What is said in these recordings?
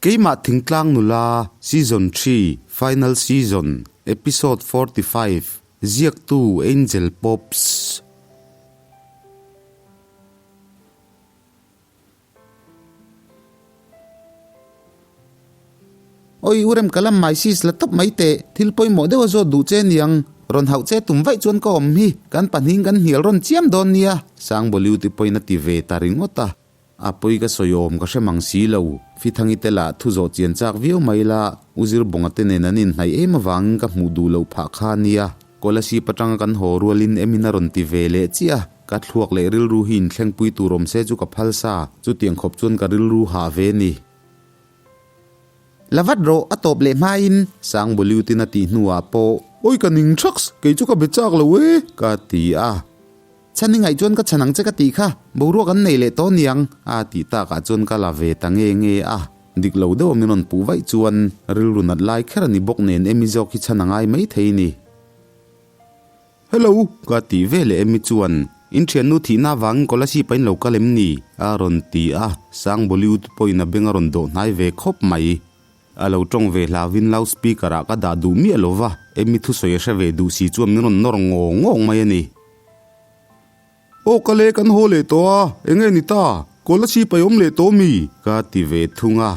Keimah Thingtlang Nula Season Xii Final Season Episode 45 Ziaktu Angel Pops. Oi u rem ka lam mai sis la tawp mai teh, thil pawimawh deuh a zawt duh che niang, rawn hauh che tum vaih chuan ka awm hi, kan pahnih kan hnial rawn chiam dawn nia, Sangbawliuti pawhin a ti ve ta ringawt a. A pawi ka sawi awm ka hre mang si lo, Fithangi te lah thu zawh chian chak viau mai la, U Zirbawnga te nen an inhnaih em avangin ka hmuh duh loh phah kha a nia. Kolasib atanga kan haw rualin Emin a rawn ti ve leh chiah a, ka thluak leh rilru hi inthlengpui tur awm se chu ka phal sa, chutiang khawp chuan ka rilru hah ve ni. La vat rawh, a tawp leh hmain. Sangbawliutin a tih hnuah pawh. Awi ka ning thaks, kei chu ka be chak lo e, ka ti a. Chhan i ngaih chuan ka chhan ang che ka tih kha, boruak an nei leh tawh niang, a tih takah chuan ka la ve ta nge nge a. Dik lo deuh a min rawn puh vaih chuan rilru nat lai kher a ni bawk nen Emy zawk hi chhan a ngai mai thei ni. Hello! ka tih ve leh Emy chuan, In thiannu thihna avangin Kolasib a in lo kal em ni? a rawn ti a, Sangbollywood pawhin a beng a rawn dawh hnai ve khawp mai. A lo tawng ve hlauhin loud speaker ah ka dah duh miah lo va, Emy thusawi a hre ve duh si chuan min rawn nawr ngawng ngawng mai a ni. Aw ka le kan haw leh tawh a, enge ni ta? Kolasib a awm leh tawh mi? Ka ti ve thung a.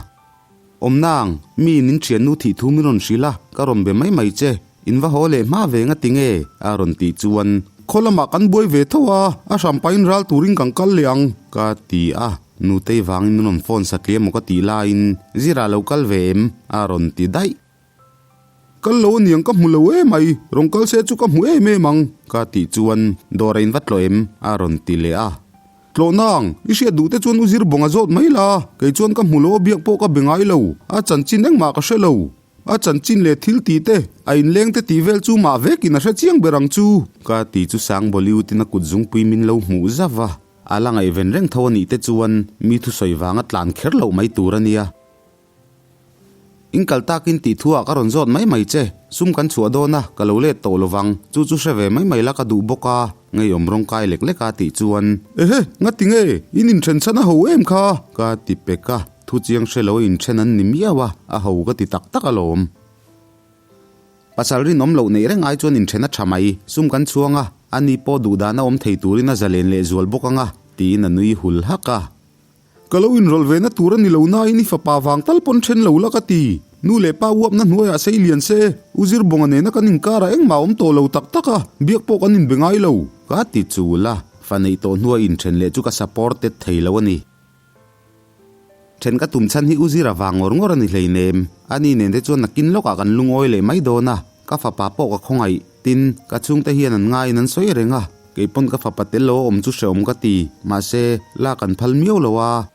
Awm nang, mi in in thiannu thih thu min rawn hrilh a, ka rawn be mai mai che. In va haw leh hma ve nga ti nge? A rawn tih chuan. Khaw lamah kan buai ve tho a, a hrampain ral turin kan kal leh ang, ka ti a. Nutei vangin min rawn phone satliam maw ka tih laiin, Zira lo kal ve em? A rawn ti daih. Kal lo aniang ka hmu lo em ai, rawn kal se chu ka hmu em em ang, ka tih chuan dawr a in va tlawh em? A rawn ti leh a. Tlawh nang, i hriat duh te chuan u zir bawng a zawt mai la, kei chuan ka hmu lo a biak pawh ka be ngai lo, a chanchin engmah ka hre lo. A chanchin leh thil tih te, a inleng te tih vel chu mah vekin a hre chiang ber ang chu, ka ti chu Sangbawliutin a kut zungpui min lo hmuh zauh va. A la ngaihven reng tho a nih te chuan mi thusawi vanga tlan kher loh mai tur a nia. In kal takin tih thu ah ka rawn zawt mai mai che, sum kan chhuah dawn a, ka lo let tawh lovang, chu chu hre ve mai mai la ka duh bawk a, ngeiawm rawng kai lek lek a tih chuan. Ehe, ngati nge, in inthen chhan a ho em kha? ka ti pek a, thu chiang hre lo a inthen an ni miau a, a ho ka ti tak tak alawm. Pasal rinawm loh neih reng ai chuan inthen a tha mai, sum kan chhuang a, ani pawh duhdan a awm thei turin a zalen leh zual bawk ang a, tiin a nui hul hak a. Ka lo inrawlh ve na tur a ni lo nain i fapa vang tal pawn then lo la ka ti. Nu leh pa uapna hnuaiah sei lian se, U Zirbawnga nena kan inkarah engmah a awm tawh lo tak tak a, biak pawh kan inbe ngai lo. Ka ti chul a, fa neih tawh hnua inthen leh chu ka supported thei lo a ni. Then ka tum chhan hi U Zira vang ngawr ngawr a ni hleinem. Ani nen te chuan nakin lawkah kan lungawi leh mai dawn a, ka fapa pawh ka khawngaih. Tin, ka chhungte hian an ngaiin an sawi reng a, kei pawn ka fapa tel lo a awm chu hrehawm ka ti. Mahse, lak an phal miau lo a.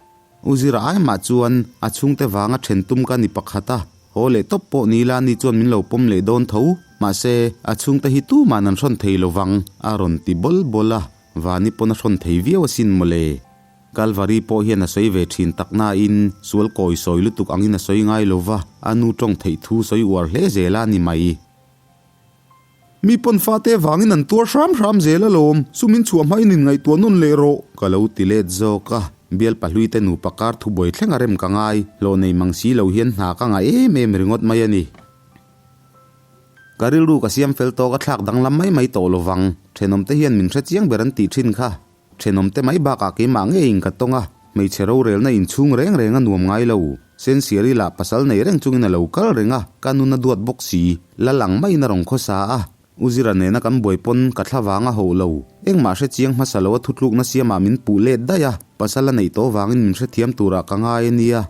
U Zira ai mah chuan a chhungte vanga then tum ka ni pakhat a, haw leh tawp pawh ni la ni chuan min lo pawm leh dawn tho. Mahse, a chhungte hi tuman an hrawn thei lo vang, a rawn ti bawl bawl a. Vani pawn a hrawn thei viau asin mawle. Kalvari pawh hian a sawi ve thin tak nain sual kawi sawi lutuk angin a sawi ngai lo va, a nu tawng theih thu sawi uar hle zel a ni mai. Mi pawn fate vangin an tuar hram hram zel alawm, sum in chhuah hmain in ngaihtuah nawn leh rawh. Ka lo ti let zawk a, bial pahlui te nupa kar thubuai thleng a rem ka ngai, hlawh nei mang si lo hian hna ka ngah em em ringawt mai a ni. Ka rilru ka siam fel tawk a thlak danglam mai mai tawh lovang, thenawmte hian min hre chiang ber an tih thin kha. Thenawmte mai bakah keimah ngeiin ka tawng a, hmeichhe rorelna inchhung reng reng a nuam ngai lo. Sensiari lah pasal nei reng chungin a lo kal reng a, ka nun a duat bawk si. Lal ang maiin a rawn khawsa a, U Zira nena kan buai pawn ka thla vang a hauh lo. Engmah hre chiang hmasa lo a thutlukna siamah min puh let daih a, pasal a neih tawh vangin min hrethiam turah ka ngai a nia.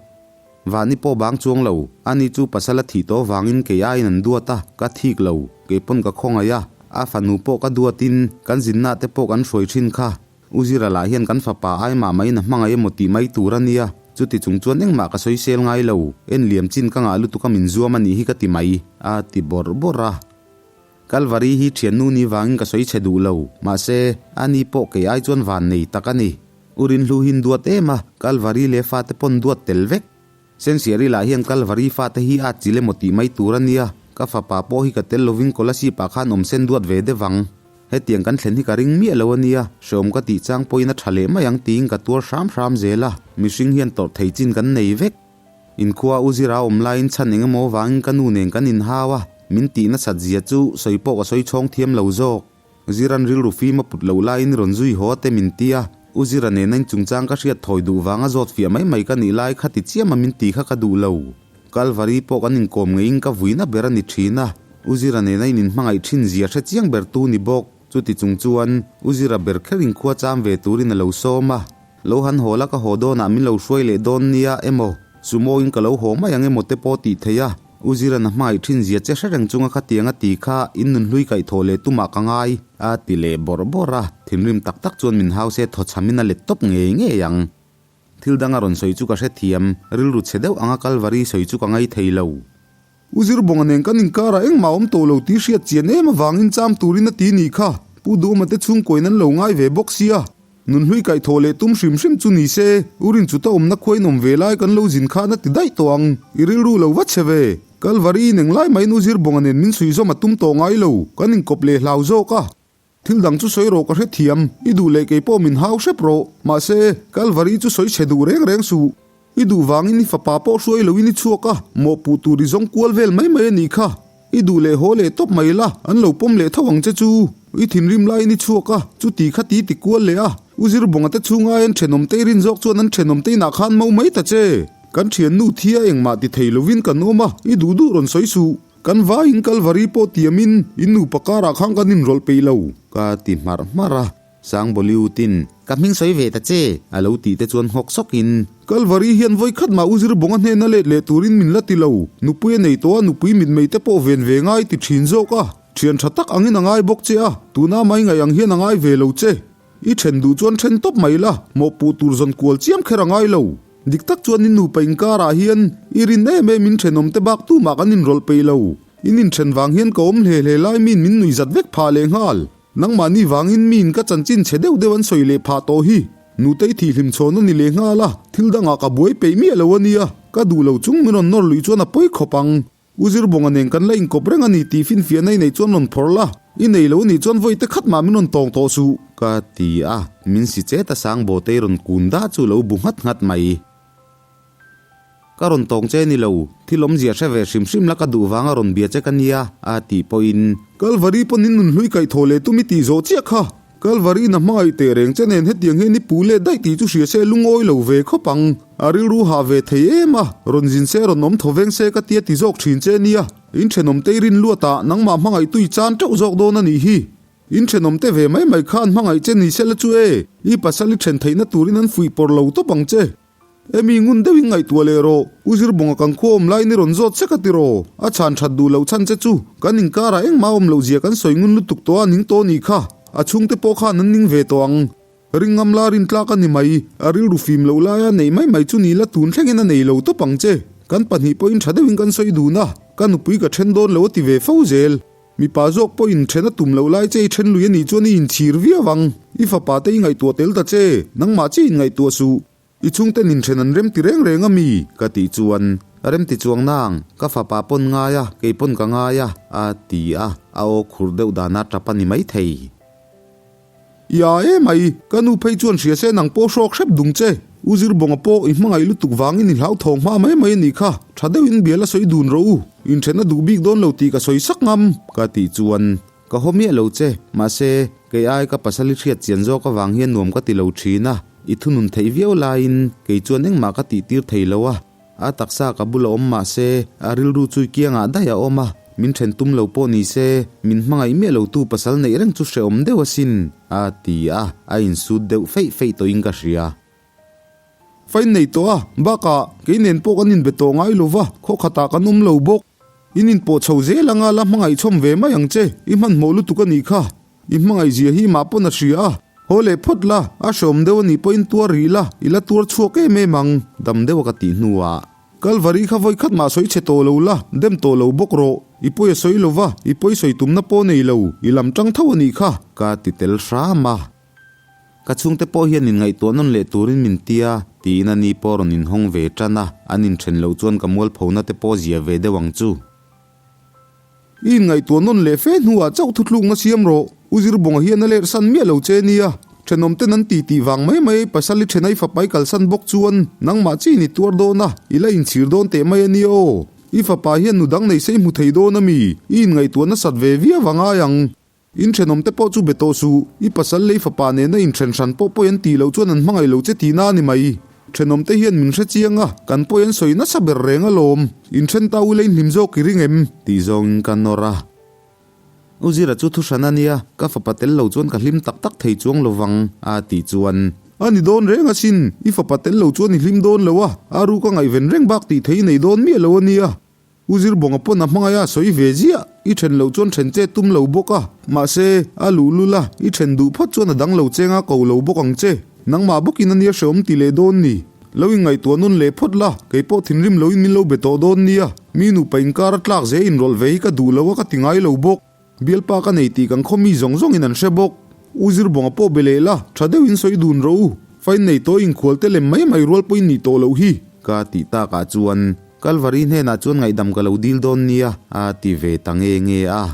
Vani pawh bang chuang lo, ani chu pasal a thih tawh vangin kei aiin an duat a, ka thik lo, kei pawn ka khawngaih a, a fanu pawh ka duatin kan zinna te pawh kan hruai thin kha. U Zira lah hian kan fapa ai mah maiin a hmangaih emaw tih mai tur a nia, chuti chung chuan engmah ka sawi sel ngai lo, en liam chin ka ngah lutuk a min zuam a nih hi ka ti mai, a ti bawrh bawrh a. Kalvari hi thiannu ni vangin ka sawi chhe duh lo, mahse, ani pawh kei ai chuan van nei tak a ni. U Rinhlu hi'n duat em a, Kalvari leh fate pawn duat tel vek. Sensiari lah hian Kalvari fate hi a chil emaw tih mai tur a nia, ka fapa pawh hi ka tel lovin Kolasib ah khan awm sen duat ve deuh ang. Hetiang kan thlen hi ka ring miah lo a nia, hreawm ka tih chang pawhin a tha leh mai ang tiin ka tuar hram hram zel a, mihring hian tawrh thei chin kan nei vek. Inkhua u Zira awm laiin chhan eng emaw vangin ka nu nen kan inhau a, min tih nasat zia chu sawi pawh ka sawi chhawng thiam lo zawk. Ziran rilru fim a put loh laiin rawn zui haw a te min ti a, U Zira nena in chungchang ka hriat thawi duh vanga zawt fiah mai mai ka nih lai kha ti chiam a min ti kha ka duh lo. Kalvari pawh kan inkawm ngeiin ka vuina ber a ni thin a, U Zira nena in inhmangaih thin zia hre chiang ber tu ni bawk. Chuti chung chuan U Zira ber kher inkhua cham ve turin a lo sawm a, Lo han haw la ka haw dawnah min lo hruai leh dawn nia emaw, sumo in ka lo haw mai ang emaw te pawh tih theih a, U Zira'n a hmangaih thin zia che hre reng chunga khatiang a ti kha in nunhlui kaihthawh leh tumah ka ngai a ti leh bawrh bawrh a, thinrim tak tak chuan min hau se thawchhamin a let tawp ngei ngei ang. Thil dang a rawn sawi chu ka hrethiam, rilru chhe deuh anga Kalvari sawi chu ka ngai thei lo. U Zirbawnga nen kan inkarah engmah awm tawh lo tih hriat chian em avangin cham turin a ti nih kha, Pu Duhma te chhungkawiin an lo ngai ve bawk sia. Nunhlui kaihthawh leh tum hrim hrim chu ni se, U Rinchuta awmna khuain awm ve lai kan lo zin khan a ti daih tawh ang, i rilru lo va che ve. Kalvari in englai maiin U Zirbawnga nen min suihzawm a tum tawh ngai lo, kan inkawp leh hlau zawk a. Thil dang chu sawi rawh ka hrethiam, i duh leh kei pawh min hau hrep rawh. Mahse, Kalvari chu sawi chhe duh reng reng suh. I duh vangin i fapa pawh hruai loin i chhuak a, mawhpuh tur i zawng kual vel mai mai a nih kha. I duh leh haw leh tawp mai la, an lo pawm leh tho ang che chu. I thinrim laiin i chhuak a, chuti kha ti ti kual leh a. U Zirbawnga te chhung ai an thenawm te i rin zawk chuan an thenawm te inah khan mo mai ta che. Kan thiannu thi a engmah ti thei lovin kan awm a, i duh duh rawn sawi suh. Kan vaiin Kalvari pawh tiamin in nupa karah khan kan inrawlh peih lo, ka ti hmarh hmarh a. Sangboliutin, Ka hming sawi ve ta che, a lo tih te chuan nghawk sawkin. Kalvari hian vawi khat mah u Zirbawnga hnena let leh turin min la ti lo, nupui a nei tawh a, nupui mitmei te pawh ven ve ngai ti thin zawk a, thian tha tak angin a ngai bawk che a, tuna mai ngaih ang hian a ngai ve lo che. I then duh chuan then tawp mai la, mawhpuh tur zawn kual chiam kher a ngai lo. Dik tak chuan in nupa inkarah hian i rin em em in thenawm te bak tumah kan inrawlh peih lo. In inthen vang hian ka awm hle hle lai miin min nuihzat vek phah leh nghal. Nangmahni vangin miin ka chanchin chhe deuh deuh an sawi leh phah tawh hi. Nutei thihhlim chhawn a ni leh nghal a, thil dangah ka buai peih miah lo a nia. Ka duh lo chung min rawn nawr luih chuan a pawi khawp ang. U Zirbawnga nen kan la inkawp reng a ni tih finfiahna i neih chuan rawn phawrh la, i nei lo nih chuan vawi te khat mah min rawn tawng tawh suh. Ka ti a, min si chet a sang bawtei rawn kun dah chu lo bu nghat nghat mai. Ka rawn tawng che ni lo, thil awmzia hre ve hrim hrim la ka duh vanga rawn bia che ka nia, a tih pawhin. Kalvari pawn in nunhlui kaihthawh leh tum i tih zawh chiah kha. Kalvari in a hmangaih teh reng che nen hetiang hian i puh leh daih tih chu hria se lungawi lo ve khawp ang. A rilru hah ve thei em a, rawn zin se rawn awm thaw veng se ka tia ti zawk thin che nia. In thenawm te i rin luat ah nangmah hmangaih tui chan teuh zawk dawn a nih hi. In thenawm te ve mai mai khan hmangaih che ni sela chu e, i pasal i then theihna turin an fuih pawr lo tawp ang che. Emi ngun deuhin ngaihtuah leh rawh, U Zirbawnga kan khua awm laiin i rawn zawt sek a ti raw? A chhan that duh loh chhan che chu kan inkarah engmah awm loh zia kan sawi ngun lutuk tawh a ning tawh nih kha, a chhungte pawh khan an ning ve tawh ang. Ring ngam la rin tlak a ni mai, a rilru fim loh laia neih mai mai chu ni la tun thlengin a nei lo tawp ang che. Kan pahnih pawhin tha deuhin kan sawi dun a, ka nupui ka then dawn lo a ti ve fo zel. Mipa zawk pawhin then a tum loh lai che i then lui a nih chuan i inchhir viau ang. I fapa te i ngaihtuah tel ta che, nangmah chiah in ngaihtuah suh. I chhungten inthen an rem ti reng reng a mi? Ka tih chuan, Rem ti chuang nang, ka fapa pawn ngai a, kei pawn ka ngai a, a ti a, a aw khur deuh dana tap a ni maithei. Ia e mai, ka nu phei chuan hria se nang pawh hrawk hrep dung che. U Zirbawnga pawh i hmangaih lutuk vangin i hlauthawng hma mai mai a nih kha, tha deuhin bial a sawi dun rawh u, inthen a duh bik dawn lo tih ka sawi sak ngam, ka tih chuan, Ka haw miah lo che, mahse, kei ai ka pasal i hriat chian zawk avang hian nuam ka ti lo thin a, i thunun theih viau laiin kei chuan engmah ka tih tir thei lo a, a taksa ka bula awm mahse, a rilru chu i kiangah daih a awm a, min then tum lo pawh ni se, min hmangaih miah lo tu pasal neih reng chu hrehawm deuh asin, a ti a, a insut deuh feih feih tawhin ka hria. Fa in nei tawh a, bakah kei nen pawh kan inbe tawh ngai lo va, khaw khatah kan awm lo bawk. In inpawh chho zel anga la hmangaihchhawm ve mai ang che, i hmanhmawh lutuk a nih kha. I hmangaih zia hi mah pawn a hria a, haw leh phawt la, a hreawm deuh a nih pawhin tuar rih la, i la tuar chhuak em em ang, dam deuh a ka tih hnuah. Kalvari kha vawi khat mah sawi chhe tawh lo la, dem tawh lo bawk rawh. I pawi a sawi lo va, i pawi sawi tumna pawh nei lo, i lam tang tho a nih kha. Ka ti tel hram a. Ka chhungte pawh hian inngaihtuah nawn leh turin min ti a, tiin a ni pawh rawn inhawng ve tan a, an inthen loh chuan ka mualphona te pawh zia ve deuh ang chu. I inngaihtuah nawn leh fe hnuah chauh thuthlukna siam rawh, U Zirbawnga hian a lerh san miah lo che nia. Thenawm ten an ti tih vang mai mai pasal i thenai fapa i kalsan bawk chuan nangmah chiin i tuar dawn a, i la inchhir dawn teh mai a nia aw. I fapa hian nu dang nei se i hmu thei dawn a mi? I inngaihtuah nasat ve viau a ngai ang. In thenawm te pawh chu be tawh suh, i pasal lei fapa nena inthen hran pawh pawi an tih loh chuan an hmangaih lo che tihna a ni mai. Thenawm te hian min hre chiang a, kan pawi an sawi nasa ber reng alawm. Inthen ta ula in hlim zawk i ring em? Tih zawngin ka nawr a. U Zira chu thu hran a nia, ka fapa tel lo chuan ka hlim tak tak thei chuang lo vang, a tih chuan. A ni dawn reng asin, i fapa tel lo chuan i hlim dawn lo a, a ru ka ngaihven reng bak tih thei i nei dawn miah lo a nia. U Zirbawnga pawn a hmangaih a sawi ve ziah, i then loh chuan then che tum lo bawk a, mahse, a luhlul a, i then duh phawt chuan a dang lo cheng a ko lo bawk ang che. Nangmah bawkin a nia hreawm ti leh dawn ni. Lo inngaihtuah nawn leh phawt la, kei pawh thinrim loin min lo be tawh dawn nia. Mi nupa inkar a tlak ze inrawlh ve hi ka duh lo a ka ti ngai lo bawk. Bialpa ka nei tih kan khaw mi zawng zawngin an hre bawk. U Zirbawnga pawh be leh la, tha deuhin sawi dun rawh u. Fain nei tawh inkhual te lem mai mai rual pawhin nih tawh loh hi. Ka tih takah chuan Kalvari hnenah chuan ngaihdam ka lo dil dawn nia a ti ve ta nge nge a.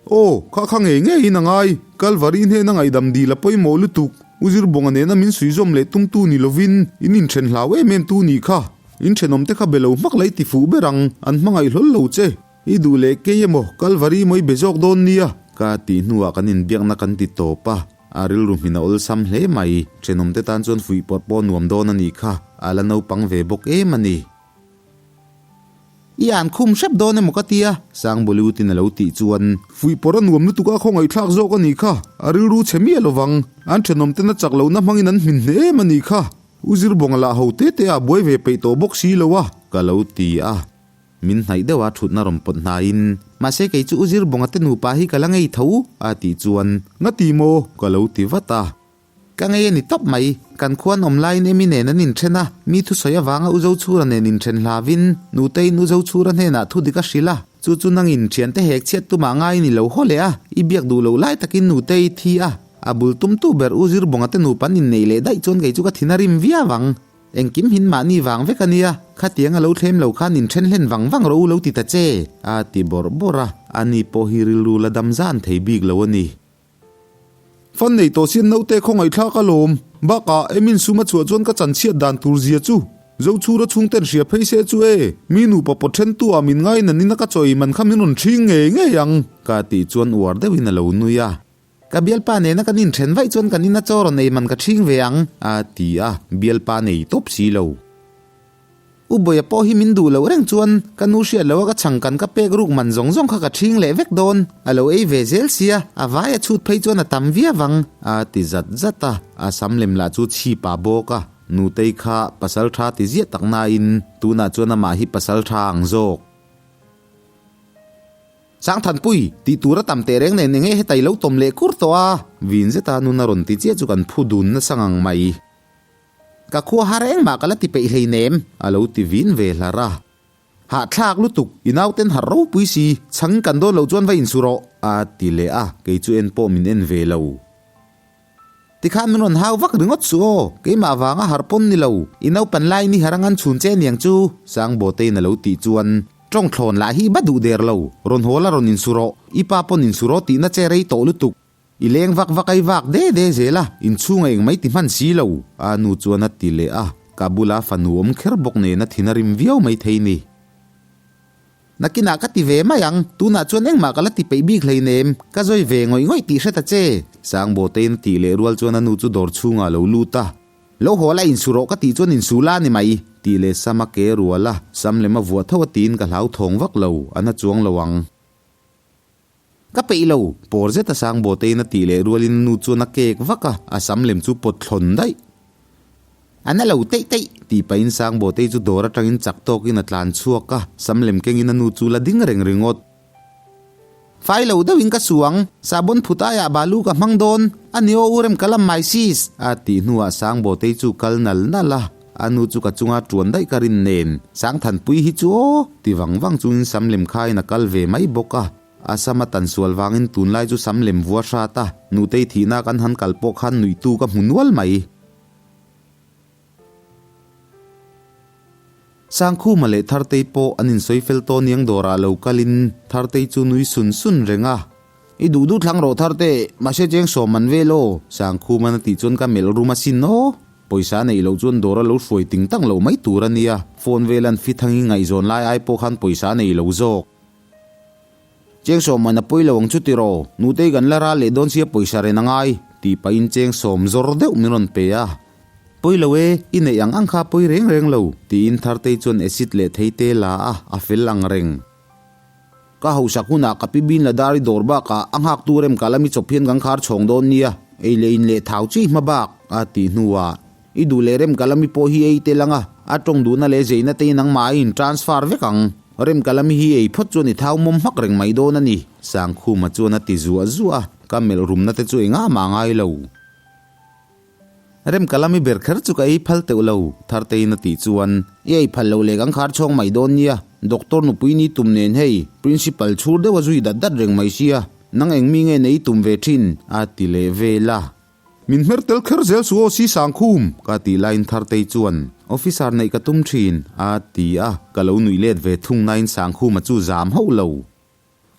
Aw, kha kha ngei ngeiin a ngai. Kalvari hnena ngaihdam dil a pawimawh lutuk. U Zirbawnga nena min suizawm leh tumtu ni lovin in inthen hlau em em tu nih kha. In thenawmte kha be lo hmak la i ti fuh ber ang, an hmangaih hlawl lo che. I duh leh kei emaw Kalvari maw i be zawk dawn nia? Ka tih hnuah kan inbiakna kan ti tawp a, a rilru hmin a awlsam hle mai. Thenawmte tan chuan fuih pawrh pawh nuam dawn a nih kha, a la naupang ve bawk em a ni. I an khum hrep dawn emaw ka tia? Sangbuliutin a lo tih chuan. Fuih pawrh a nuam lutuk a khawngaihthlak zawk a nih kha, a rilru chhe miah lovang. An thenawmten a chak lohna hmangin an hmin hle em a nih kha. U Zirbawnga lah ho te te ah buai ve peih tawh bawk si lo a, ka lo ti a. Min hnaih deuh a thutna rawn pawt hnaiin, Mahse kei chu U Zirbawnga te nupa hi ka la ngei tho, a tih chuan, Nga ti maw? ka lo ti vat a. Ka ngei a ni tawp mai, kan khuan awm laiin Emi nen an inthen a, mi thusawi avanga U Zochhura nen inthen hlavin, Nuteiin U Zochhura hnenah thu dik a hrilh a, chu chu nangin thiante hek chhiat tumah ngaiin i lo haw leh a, i biak duh loh lai takin Nutei i thi a, a bul tumtu ber U Zirbawnga te nupa an inneih leh daih chuan kei chu ka thin a rim viau ang. Engkim hin mahni vang vek a nia, khatiang a lo thlem lo khan inthen hlen vang vang rawh u lo ti ta che, a ti bawrh bawrh a, ani pawh hi rilru la dam zan thei bik lo a ni. Fan nei tawh sian naute khawngaihthlak alawm, bakah Emin sum a chhuah chuan ka chan chhiat dan tur zia chu Zochhura chhungten hria phei se chu e, mi nupa pawt then tu ah min ngai nanin a ka chawi man kha min rawn ṭhing ngei ngei ang. Ka tih chuan uar deuhin a lo nui a. Ka bialpa nena kan inthen vaih chuan kan ina chaw rawn ei man ka ṭhing ve ang, a ti a, bialpa nei tawp si lo. U Bawia pawh hi min duh loh reng chuan ka nu hriat loha ka chhang kan ka pek ruk man zawng zawng kha ka ṭhing leh vek dawn, a lo ei ve zel sia, a vai a chhut phei chuan a tam viau ang, a ti zat zat a, a sam lem lah chu chhipa bawk a, Nutei kha pasal ṭha ti ziah tak nain tunah chuan amah hi pasal ṭha ang zawk. Sangthanpui, tih tur a tam teh reng nen enge hetai lo tawm leh kur tawh a? Vin zeta nun a rawn ti chiah chu kan phu dun nasa ngang mai. Ka khua har engmah ka la ti peih hleinem, a lo ti vin ve hlar a. Hahthlak lutuk, i nauten harh ropui si, chhangin kan dawn loh chuan va insu rawh, a ti leh a, kei chu en pawh min en ve lo. Tikhan min rawn hau vak ringawt suh aw, keimah vanga harh pawn ni lo, i naupan lai ni harang an chhun che aniang chu, Sangbawtein a lo tih chuan tawng thlawn lah hi ba duh der lo, rawn hawl a rawn insu rawh, i pa pawn insu rawh tihna che rei tawh lutuk, i leng vak vak ai vak de de zel a, inchhunga eng mai ti hman si lo, a nu chuan a ti leh a, ka bula fanu awm kher bawk nen a thin a rim viau maithei ni. Nakinah ka ti ve mai ang, tunah chuan engmah ka la ti peih bik hleinem, ka zawi ve ngawih ngawih tih hre ta che. Sangbawtein a tih leh rual chuan a nu chu dawr chhungah a lo lut a. Lo haw la insu rawh ka tih chuan insu la a ni mai. Tih leh sam a ke rual a, sam lem a vuah tho a tiin ka hlauthawng vak lo, a na chuang lo ang. Ka peih lo, pawr zeta Sangbawtein a tih leh rualin a nu chuan a kek vak a, a sam lem chu pawt thlawn daih. A na lo teih teih, tih pahin Sangbawtei chu dawr atangin chak tawkin a tlan chhuak a, sam lem kengin a nu chu la ding reng ringawt. Fai lo deuhin ka su ang, sahbawn phut aiah balu ka hmang dawn, a ni aw u rem ka lam mai sis, a tih hnuah Sangbawtei chu kal nal nal a, a nu chu ka chunga tuan daih ka rin nen, Sangthanpui hi chu aw, ti vang vang chungin sam lem khain a kal ve mai bawk a. A sam a tan sual vangin tunlai chu sam lem vua hrat a, nutei thihna kan han kal pawh khan nuihtu ka hmu nual mai. Sangkhuma leh Thartei pawh an insawi fel tawh niang dawrah lo kalin Thartei chu nui sun sun reng a. I duh duh thlang rawh thar teh, mahse cheng sawm man vel aw, Sangkhuman a tih chuan ka melh rum asin aw. Pawisa neih loh chuan dawr a lo hruai ting tang lo mai tur a nia, phone vel an fit hangin ngaihzawn lai ai pawh khan pawisa nei lo zawk. Cheng sawm man a pawi lo ang chu tiraw, nutei kan la ral leh dawn sia pawisa ren a ngai, tih pahin cheng sawm zawr deuh min rawn pe a. Pawi lo e, i neih ang ang kha pawi reng reng lo, tiin Thartei chuan acid leh theite la a, a fel ang reng. Ka hausak hunah ka pi bin la dar i dawr bakah a nghak tur em ka la mi chawp hian kan khar chhawng dawn nia, ei leh in leh thau chi hma bak, a tih hnuah i duh leh rem ka la mi pawh hi ei tel ang a, a tawng duhna leh zeina te in angmah a in transfer vek ang. Rem ka la mi hi ei phawt chuan i thau mawm hmak reng mai dawn a ni, Sangkhuma chuan a ti zuah zuah a, ka melh rumna te chu engah mah ngai lo. Rem ka lami ber kher chu ka ei phal teuh lo, Tharteiin a tih chuan. I ei phal loh leh kan khar chhawng mai dawn nia, Doctor nupui ni tum nen hei, Principal chhur deuh a zui dat dat reng mai sia, nang eng mi nge nei tum ve thin? a ti leh vel a. Min hmer tel kher zel suh aw si Sangkhum! Ka tih laiin Thartei chuan, Officer neih ka tum thin, a ti a, ka lo nuih let ve thung nain Sangkhuma chu zam hauh lo.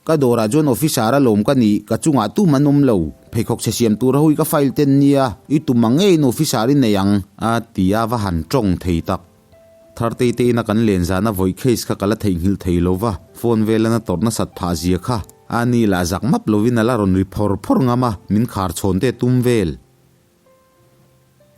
Ka dawrah chuan officer a lawm ka nih, ka chungah tum an awm lo. Pheikhawk chhe siam tur ho hi ka file ten nia, i tum ang ngeiin officer i nei ang, a ti a, va han tawng thei tak. Thartei te ina kan len zana vawi case kha ka la theihnghilh thei lo va, phone vel ana tawrh nasat phah zia kha. A ni lah zak map lovin a la rawn ri phawr phawr ngam a, min khar chhawn te tum vel.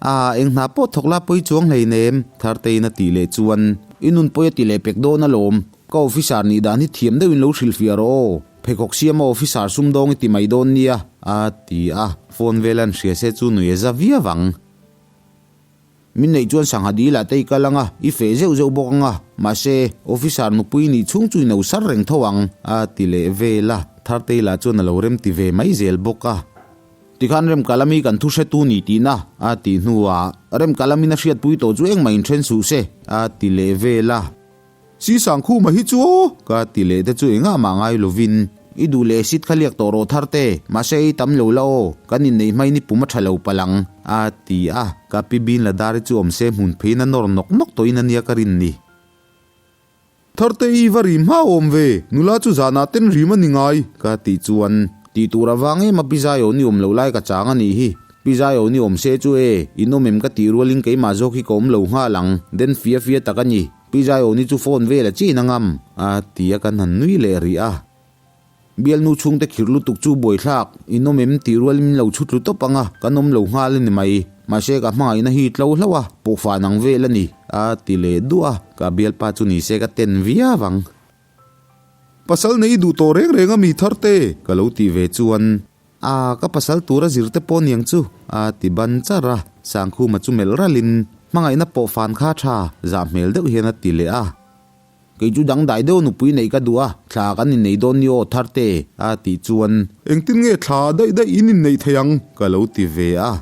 A, eng hna pawh thawk la pawi chuang hleinem, Tharteiin a tih leh chuan. I nun pawi a ti leh pek dawn alawm, ka officer nih dan hi thiam deuhin lo hrilhfiah rawh aw, pheikhawk siama officer sumdawng i ti mai dawn nia, a ti a, phone vel an hria se chu nui a za viau ang. Min neih chuan sangha dil ah te i kal ang a, i feh zeuh zeuh bawk ang a, mahse, officer nupui nih chhung chu i no sar reng tho ang, a ti leh vel a, Thartei lah chuan a lo rem ti ve mai zel bawk a. Tikhan Remkalami kan thu hretu ni tihna a tih hnuah Remkalamin a hriatpui tawh chu engmah inthen suh se a ti leh vel a. Si Sangkhuma hi chu aw! Ka ti leh te chu engah mah ngai lovin i duh leh sit kha liak tawh rawh thar te, mahse ei tam lo la aw, kan inneih hmain i pum a tha lo palh ang a ti a. Ka pi bin la dar hi chu awm se hmun pheiin a nawr nawk nawk tawhin a nia ka rin ni. Tharte i va rim hma awm ve, nula chu zanah ten rim a ni ngai. Ka tih chuan, tih tur avang em a Pi Zaiaw ni awm loh lai ka chang a nih hi. Pi Zaiaw ni awm se chu e, in awm em ka tih rualin keimah zawk hi ka awm lo nghal ang, den fia fia tak a ni. Pi Zaiaw ni chu phone vel a chin a ngam, a ti a kan han nui leh rih a. Bialnu chhungte khirh lutuk chu buaithlak, in awm em tih rualin min lo chhut tlu tawp ang a, kan awm lo nghal a ni mai. Mahse ka hmangaihna hi tlo hlauh a, pawhfan ang vel a ni, a ti leh duah a, ka bialpa chu ni se ka ten viau ang. Pasal nei duh tawh reng reng a mi thar te? Ka lo tih ve chuan, A, ka pasal tura zir te pawh niang chu, a ti ban char a, Sangkhuma chu melh ralin, Hmangaihna pawhfan kha tha, zah hmel deuh hian a ti leh a. Kei chu dangdai deuh nupui neih ka duh a, thla kan innei dawn ni aw Tharte, a tih chuan. Engtin nge thla daih daih in inneih thei ang? Ka lo ti ve a.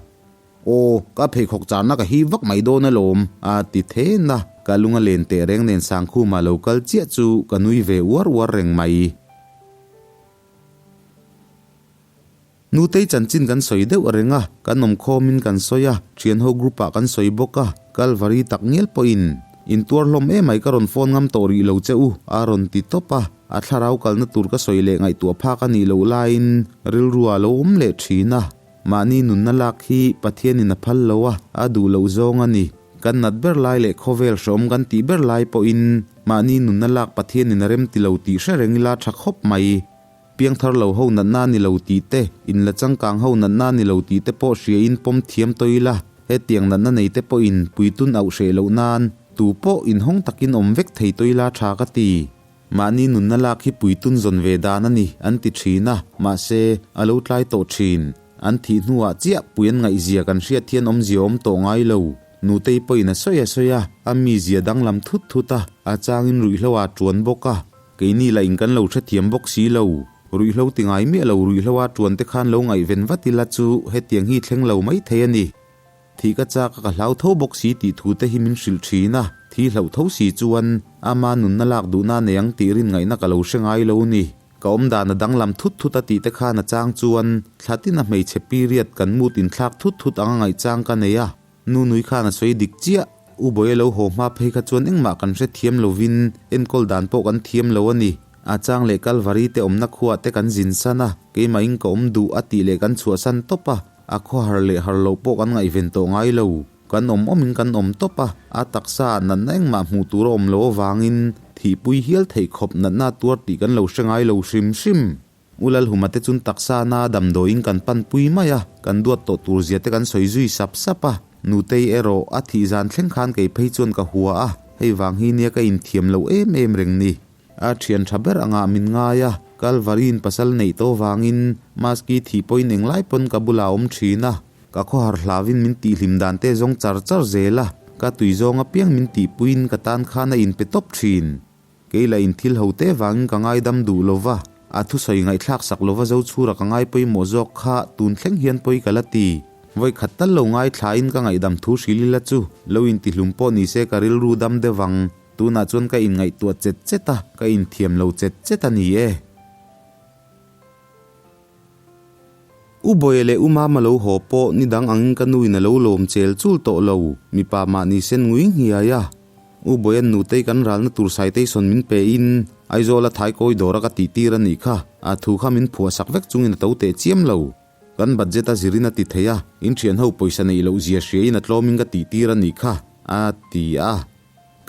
Aw, ka pheikhawk charna ka hip vak mai dawn alawm, a ti then a. Ka lung a len teh reng nen Sangkhuma lo kal chiah chu ka nui ve uar uar reng mai. Nutei chanchin kan sawi deuh reng a, kan awmkhawmin kan sawi a, thianho group ah kan sawi bawk a, Kalvari tak ngial pawhin intuar hlawm emai ka rawn phone ngam tawh rih lo che u a rawn ti tawp a, a thlarau kalna tur ka sawi leh ngaihtuah phak a nih loh laiin rilru ah lo awm leh thin a, mahni nunna lak hi Pathianin a phal lo a, a duh loh zawng a ni. Kan nat ber lai leh khawvel hreawm kan tih ber lai pawhin mahni nunna lak Pathianin a rem ti lo tih hre reng ila tha khawp mai. Piangthar lo ho natna ni lo tih te, inla changkang ho natna ni lo tih te pawh hriain pawm thiam tawh ila, hetiang natna nei te pawhin puitun auh hreh loh nan tu pawh inhawng takin awm vek thei tawh ila tha ka ti. Mahni nunna lak hi puitun zawn ve dan a ni an ti thin a, mahse, a lo tlai tawh thin. An thih hnuah chiah pui an ngaihzia kan hriat hian awmzia awm tawh ngai lo. Nutei pawhin a sawi a sawi a, a mizia danglam thut thut a, a changin ruihhlo ah tuan bawk a. Keini lah in kan lo hrethiam bawk si lo. Ruihhlo ti ngai miah lo ruihhlo a tuan te khan lo ngaihven vat ila chu hetiang hi thleng lo mai thei a ni. Thih ka chak a ka hlau tho bawk si tih thu te hi min hrilh thin a, thi hlauh tho si chuan ama nunna lak duhna nei ang tih rin ngaihna ka lo hre ngai lo ni. Ka awmdan a danglam thut thut a tih te khan a chang chuan thla tin a hmeichhe period kan mood inthlak thut thut ang a ngaihchang ka nei a. Nu nui khan a sawi dik chiah. U Bawi a lo haw hma phei kha chuan engmah kan hrethiam lovin enkawl dan pawh kan thiam lo a ni. A chang leh Kalvari te awmna khuah te kan zin san a, keimahin ka awm duh a tih leh kan chhuahsan tawp a, a khawhar leh har loh pawh kan ngaihven tawh ngai lo. Kan awm awmin kan awm tawp a, a taksa ah natna engmah hmuh tur a awm loh avangin thihpui hial theih khawp natna a tuar tih kan lo hre ngai lo hrim hrim. U Lalhuma te chun taksa na damdawiin kan panpui mai a, kan duat tawh tur zia te kan sawi zui sap sap a. Nutei erawh a thih zan thleng khan kei phei chuan ka hua a, hei vang hi nia ka inthiam lo em em reng ni. A thian tha ber angah min ngai a, Kalvari'n pasal neih tawh vangin Maski thih pawhin englai pawn ka bulah a awm thin a, ka khawhar hlauin min tihhlim dan te zawng char char zel a, ka tui zawng apiang min tihpuiin ka tan khan a inpe tawp thin. Kei lah in thil ho te vangin ka ngaidam duh lo va, a thusawi ngaihthlak sak lova zo chhura ka ngai pawimawh zawk kha tun thleng hian pawi ka la ti. Vawi khat tal lo ngaithlain ka ngaihdam thu hril ila chu lo intihlum pawh ni se ka rilru dam deuh ang. Tunah chuan ka inngaihtuah chet chet a, ka inthiam lo chet chet a ni e. U Bawia leh U Mama lo haw pawh ni dang angin ka nuin a lo lawm chel chul tawh lo, mipa mahni sen ngui nghiai a. U Bawia'n nutei kan ralna tur citation min pe in Aizawl a thaikawi dawr a ka tih tir a nih kha, a thu kha min phuah sak vek chungin a to teh chiam lo. Kan budget a zirin a ti thei a, in thian ho pawisa neih loh zia hriain a tlawmin ka tih tir a nih kha, a ti a.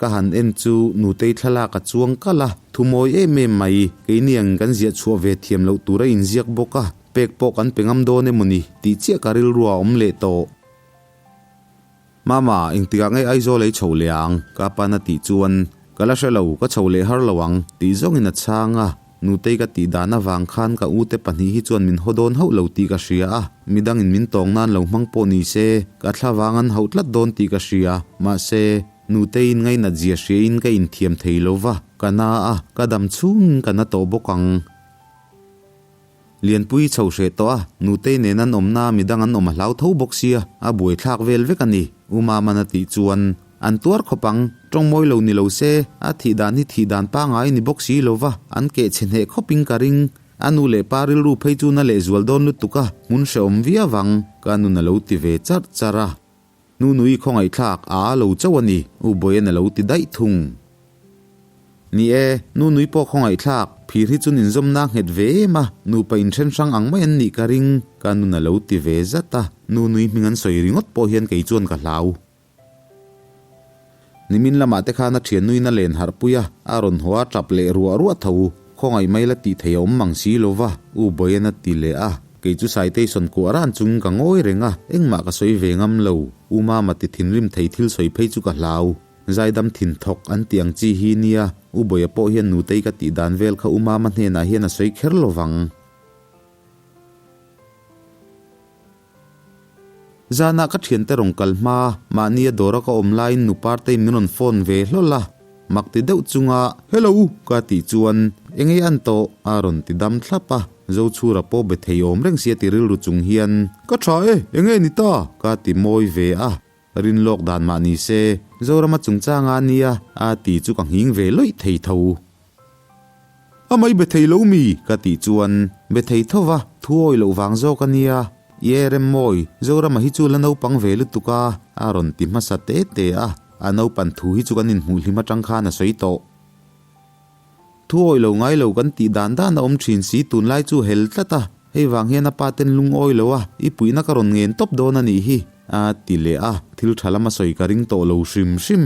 Ka han en chu nutei thlalak a chuang kalh a, thu mawi em em mai, keini ang kan ziah chhuah ve thiam loh tur a inziak bawk a, pek pawh kan pe ngam dawn emaw ni tih chiah ka rilru a awm leh tawh. Mama, engtikah nge Aizawl ei chho leh ang? Ka pa'n a tih chuan, Ka la hre lo, ka chho leh har lo ang, tih zawngin a chhang a. Nutei ka tih dan avang khan ka ute pahnih hi chuan min haw dawn hauh lo tih ka hria a, midangin min tawng nan lo hmang pawh ni se, ka thlavang an hauh tlat dawn tih ka hria. Mahse, Nuteiin ngainat zia hriain ka inthiam thei lo va, ka na a, ka dam chhungin ka na tawh bawk ang. Lianpui chho hreh tawh a, Nutei nen an awmna midang an awm a hlau tho bawk sia, a buaithlak vel vek a ni, U Mama'n a tih chuan an tuar khawp ang, tawng mawi lo ni lo se, a thih dan hi thih dan pangai ni bawk si lo va, an keh chhe hneh khawpin ka ring. A nu leh pa rilru phei chu na lehzual dawn lutuk a, hmun hrehawm viau ang, ka nun a lo ti ve charh charh a. Nunui khawngaihthlak a a lo chauh a ni, U Bawia'n a lo ti daih thung. Ni e, Nunui pawh khawngaihthlak, phir hi chu ninzawmna a nghet ve em a, nupa inthen hrang ang mai an nih ka ring, ka nun a lo ti ve zat a, Nunui hming an sawi ringawt pawh hian kei chuan ka hlau. Nimin lamah te khan a thiannuin a len harh pui a, a rawn haw a tap leh ruah ruah tho. Khawngaih mai la tih theih a awm mang si lo va, U Bawia'n a ti leh a. Kei chu Saiteison kuah ran chungin ka ngawi reng a, engmah ka sawi ve ngam lo. U Mama ti thinrim thei thil sawi phei chu ka hlau. Zaidam thin thawk an tih ang chi hi nia, U Bawia pawh hian nutei ka tih dan vel kha U Mama hnenah hian a sawi kher lo vang. Zanah ka thiante rawn kal hma, mahnia dawra ka awm laiin nu Partei min rawn phone ve hlawl a, mak ti deuh chunga Hello! ka tih chuan Engei an tawh? a rawn ti dam thlap a, Zochhura pawh be thei awm reng sia ti rilru chung hian Ka tha e, enge ni ta? ka ti mawi ve a, rin lawk dan mah ni se Zorama chungchanga nia a ti chu ka nghing ve lawih thei tho. A mai be thei lo mi? Ka tih chuan be thei tho va, thu awi loh vang zawk a nia. Ye Remmawi, Zorama hi chu la naupang ve lutuk a, a rawn ti hmasa te te a. A naupan thu hi chu kan inhmuh hlim atang khan a sawi tawh. Thu awi lo ngai lo kan tih dan dan a awm thin si tunlai chu hel tlat a, hei vang hian a pa ten lungawi lo a, i puihna ka rawn ngen tawp dawn a nih hi, a ti leh a, thil tha lama sawi ka ring tawh lo hrim hrim.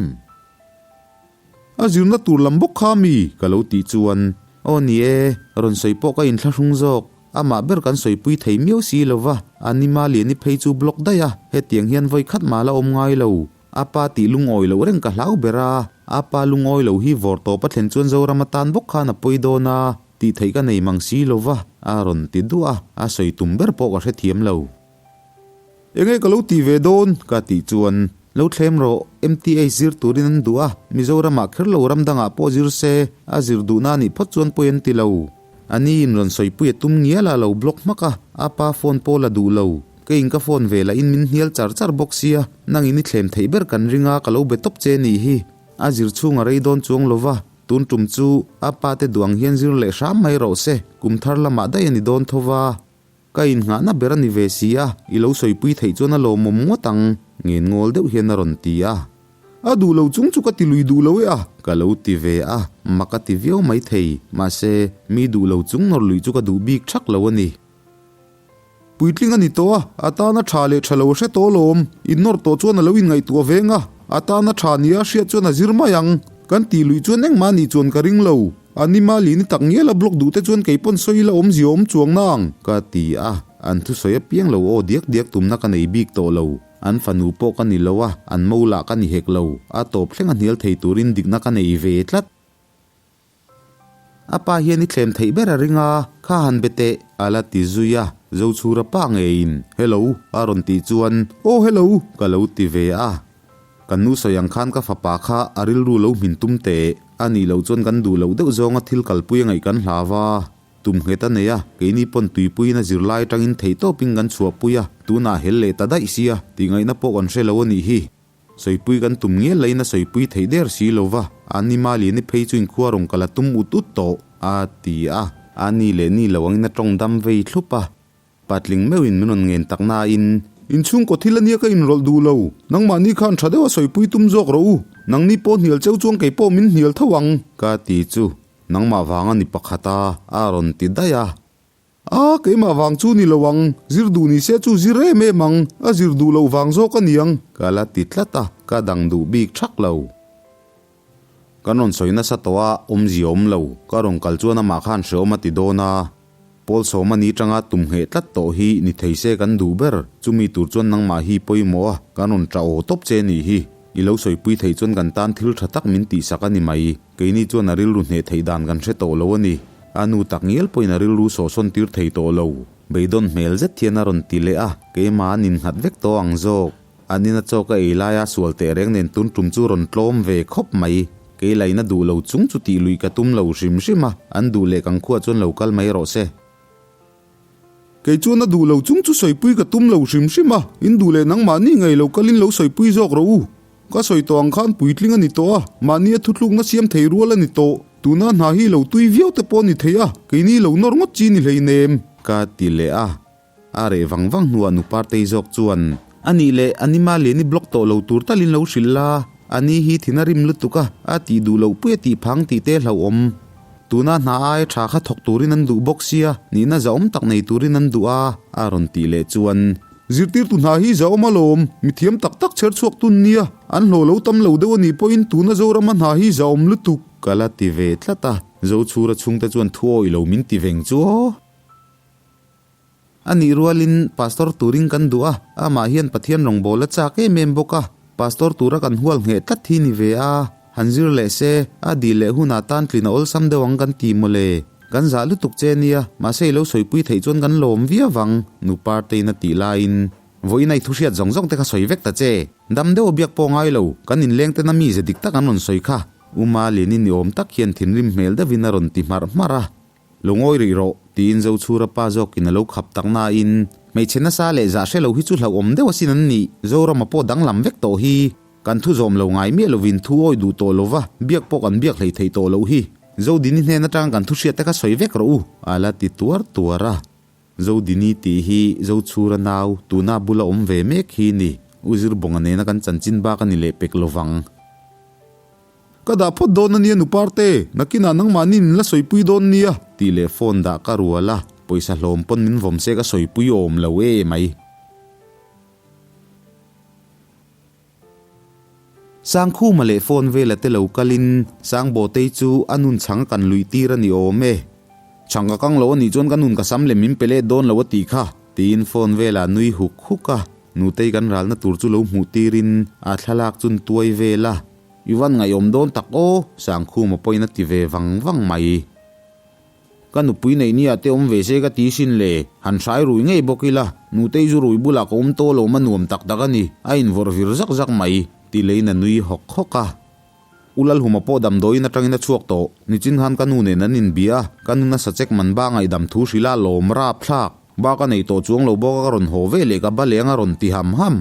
A zirna tur lam bawk kha mi? Ka lo tih chuan, Aw ni e, rawn sawi pawh ka inthlahrung zawk. Amah ber kan sawipui thei miau si lo va, a nima liani phei chu block daih a, hetiang hian vawi khat mah la awm ngai lo. A pa tih lungawi loh reng ka hlau ber a, a pa lungawi lo hi vawr tawp a thlen chuan Zoram atan bawk khan a pawi dawn a, tih theih ka nei mang si lo va, a rawn ti duah a, a sawi tum ber pawh ka hrethiam lo. Enge ka lo ti ve dawn? Ka tih chuan, Lo thlem rawh, MTA zir turin an duh a, Mizoramah kher lo ram dangah pawh zir se, a zir duhna anih phawt chuan pawi an ti lo. A ni in rawn sawipui a tum ngial a lo block hmak a, a pa phone pawh la duh lo. Keiin ka phone ve lahin min hnial char char bawk sia, nangin i thlem theih ber kan ring a ka lo be tawp che nih hi. A zir chhung a rei dawn chuang lo va, tun tum chu a pa te duh ang hian zir leh hram mai rawh se, kum thar lamah daih a ni dawn tho va. Ka innghahna ber a ni ve si a, i lo sawipui theih chuan a lawmawm ngawt ang, ngen ngawl deuh hian a rawn ti a. A duh lo chung chu ka ti lui duh lo e a. Ka lo ti ve a, mak a ti viau mai thei. Mahse, mi duh lo chung nawr lui chu ka duh bik thak lo a ni. Puitling a ni tawh a, a tana tha leh tha lo a hre tawh alawm. Innawr tawh chuan a lo inngaihtuah veng a, a tana tha nia a hriat chuan a zir mai ang. Kan tih luih chuan engmah nih chuan ka ring lo. A nima lini tak ngial a block duh te chuan kei pawn sawi ila awmzia awm chuang na ang. Ka ti a, an thusawi apiang lo aw diak diak tumna ka nei bik tawh lo. An fanu pawh ka ni lo a, an mo lah ka ni hek lo. A tawp thleng a hnial thei turin dikna ka nei ve tlat. A pa hian i thlem theih ber a ring a, kha han be teh, a la ti zui a, Zochhura pa ngeiin, Hello, a rawn tih chuan, Aw hello, ka lo ti ve a. Kan nu sawi ang khan ka fapa kha a rilru lo hmin tum teh, a nih loh chuan kan duh loh deuh zawnga thil kalpui a ngaih kan hlau a. Tum nghet a nei a, keini pawn tuipuiin a zirlai atangin theihtawpin kan chhuahpui a, tunah hel leh ta daih sia, tihngaihna pawh kan hre lo a nih hi. Sawipui kan tum ngial laiin a sawipui theih der si lo va, a ni Maliani phei chu inkhua rawn kal a tum ut ut tawh, a ti a. A ni leh ni lo angin a tawng dam vei thlup a, patling meuhin min rawn ngen tak nain. Inchhungkaw thil ania ka inrawlh duh lo, nangmahni khan tha deuha sawipui tum zawk rawh u, nangni pawh hnial cheu chuan kei pawh min hnial tho ang. Ka ti chu, nangmah vanga ni pakhat a, a rawn ti daih a. A, keimah vang chu ni lo ang, zir duh ni se chu zir em em ang, a zir duh loh vang zawk a niang. Ka la ti tlat a, ka dang duh bik thak lo. Kan rawn sawi nasa tawh a, awmzia awm lo, ka rawn kal chuan amah khan hreawm a ti dawn a. Pawl sawma ni tanga tum ngheh tlat tawh hi ni thei se kan duh ber, chumi tur chuan nangmah hi pawimawh a, kan rawn tah aw tawp che nih hi. I lo sawipui theih chuan kan tan thil tha tak min tihsak a ni mai. Keini chuan a rilru hneh theih dan kan hre tawh lo a ni. A nu tak ngial pawhin a rilru sawhsawn tir thei tawh lo. Beidawn hmel zet hian a rawn ti leh a, keimah an innghat vek tawh ang zawk. An ina chaw ka ei laia sual teh reng nen tun tum chu rawn tlawm ve khawp mai. Kei laina duh lo chung chu tih luih ka tum lo hrim hrim a, an duh leh kan khuah chuan lo kal mai rawh se. Kei chuan a duh lo chung chu sawipui ka tum lo hrim hrim a, in duh leh nangmahni ngei lo kalin lo sawipui zawk rawh u. Ka sawi tawh ang khan puitling a ni tawh a, mahni a thutlukna siam thei rual a ni tawh. Tuna hna hi lo tui viau te pawh a ni thei a, keini lo nawr ngawt chi ni hleinem. Ka ti leh a, a reh vang vang hnuah nu Partei zawk chuan, A nih leh, a nima lian i block tawh lo tur talin lo hrilh la, a ni hi thin a rim lutuk a, a tih duh loh pui a tih phang tih te hlauhawm. Tuna hna ai tha kha thawk turin an duh bawk sia, nihna zahawm tak nei turin an duh a, a rawn tih leh chuan. Zirtirtu hna hi zahawm alawm, mithiam tak tak chher chhuak tun nia, an hlawh lo tam lo deuh a nih pawhin tuna Zorama hna hi zahawm lutuk. Ka la ti ve tlat a, Zochhura chhungte chuan thu awih lo min ti veng chu aw. A nih rualin Pastor turin kan duh a, amah hian Pathian rawngbâwl a châk em em bawk a, Pastor tura kan hual ngheh tlat hi ni ve a, han zir leh se, a dil leh hunah tan tlin a awlsam deuh ang kan ti maw le. Kan zah lutuk che nia, mahse i lo sawipui theih chuan kan lawm viau vang, nu Partein a tih laiin. Vawiin a i thuhriat zawng zawng te kha sawi vek ta che. Dam deuh a biak pawh ngai lo, kan inleng tena mi ze dik tak an rawn sawi kha. U Malin-i ni awm tak hian thinrim hmel deuhin a rawn ti hmarh hmarh a. Lo ngawi rih rawh, tiin Zochhura pa zawkin a lo khap tak nain, hmeichhe nasa leh zah hre lo hi chu hlauhawm deuh asin an nih, Zorama pawh danglam vek tawh hi. Kan thu zawm lo ngai miah lovin thu awi duh tawh lova, biak pawh kan biak hlei theih tawh loh hi. Zodini hnen atanga kan thu hriat te kha sawi vek rawh u, a la ti tuar tuar a. Zodini tih hi Zochhura nau, tuna bula awm ve mek hi ni. U Zirbawnga nena kan chanchin bak a ni leh pek lovang. Ka dah phawt dawn a nia nu Parte, nakinah nangmahni in la sawipui dawn nia. Tih leh phone dah ka rual a, pawisa hlawm pawn min vawm se ka sawipui awm lo e mai. Sangkhuma leh phone vela te lo kalin Sangbawtei chu a nun chhang a kan luih tir a ni awm e. Chhang ka kang lo a nih chuan ka nun ka sam leh min pe let dawn lo a tih kha, tiin phone vela nui huk huk a, Nutei kan ralna tur chu lo hmuh tirin a thlalak chun tuai vel a. I van ngaihawm dawn tak aw, Sangkhuma pawhin a ti ve vang vang mai. Ka nupui neih nia te awm ve se ka ti sin le, han hrai rui ngei bawk ila, Nutei zu rui bulah ka awm tawh lo ma nuam tak tak a ni, a invawrh vir zak zak mai, ti leiin a nui hawk hawk a. U Lalhuma pawh damdawiin atangin a chhuak tawh. Nichin khan ka nu nen an inbia a, ka nu nasa chek man ba ngaihdam thu hrilh a lawm rap thlak. Ba ka nei tawh chuang lo bawk a ka rawn haw ve leh ka ba leng a rawn ti ham ham.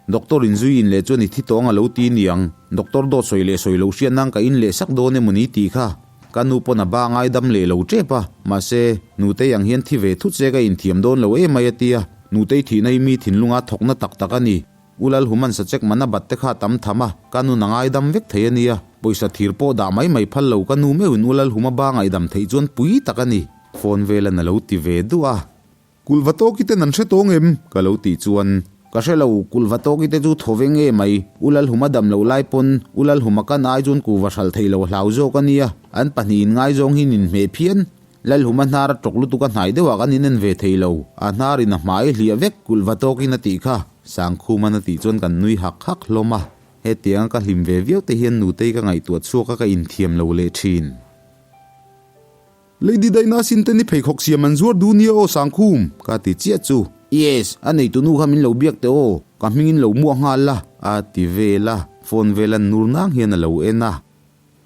Doctor in zui in leh chuan i thi tawng a lo ti niang. Doctor dawt sawi leh sawi lo hriat nan ka in leh sak dawn emaw ni tih kha. Ka nu pawn a ba ngaidam leh lo tep a, mahse, Nutei ang hian thi ve thut se ka inthiam dawn lo emai a tia, Nutei thihna hi mi thinlunga thawkna tak tak a ni. U Lalhuman sachek man a bat te kha a tam tham a, ka nun a ngaidam vek thei a nia. Pawisa thir pawh dah mai mai phal lo ka nu meuhin U Lalhuma ba ngaihdam theih chuan pui tak a ni. Phone velan a lo ti ve duah a. Kulh va tawki ten an hre tawng em? Ka lo tih chuan, Ka hre lo, kulh va tawki te chu thaw ve nge mai, U Lalhuma dam loh lai pawn U Lalhuma kan ai chuan kuhva hralh theih lo hlau zawk a nia, an pahnihin ngaizawng hi nin hmeh phian. Lalhuma hnar a tawk lutuk a hnai deuhah kan inen ve thei lo, a hnar in a hmai hliah vek kulh va tawkin a tih kha, Sangkhuman a tih chuan kan nui hak hak hlawm a. Hetianga ka hlim ve viau te hian nutei ka ngaihtuah chhuak a ka inthiam lo leh thin. Lady Daina sin te ni pheikhawk siam an zuar duh nia aw Sangkhum, ka ti chiah chu. Yes, a neitu nu kha min lo biak teh aw, ka hmingin lo muah nghal la, a ti vel a, phone vel an nur nang hian a lo en a.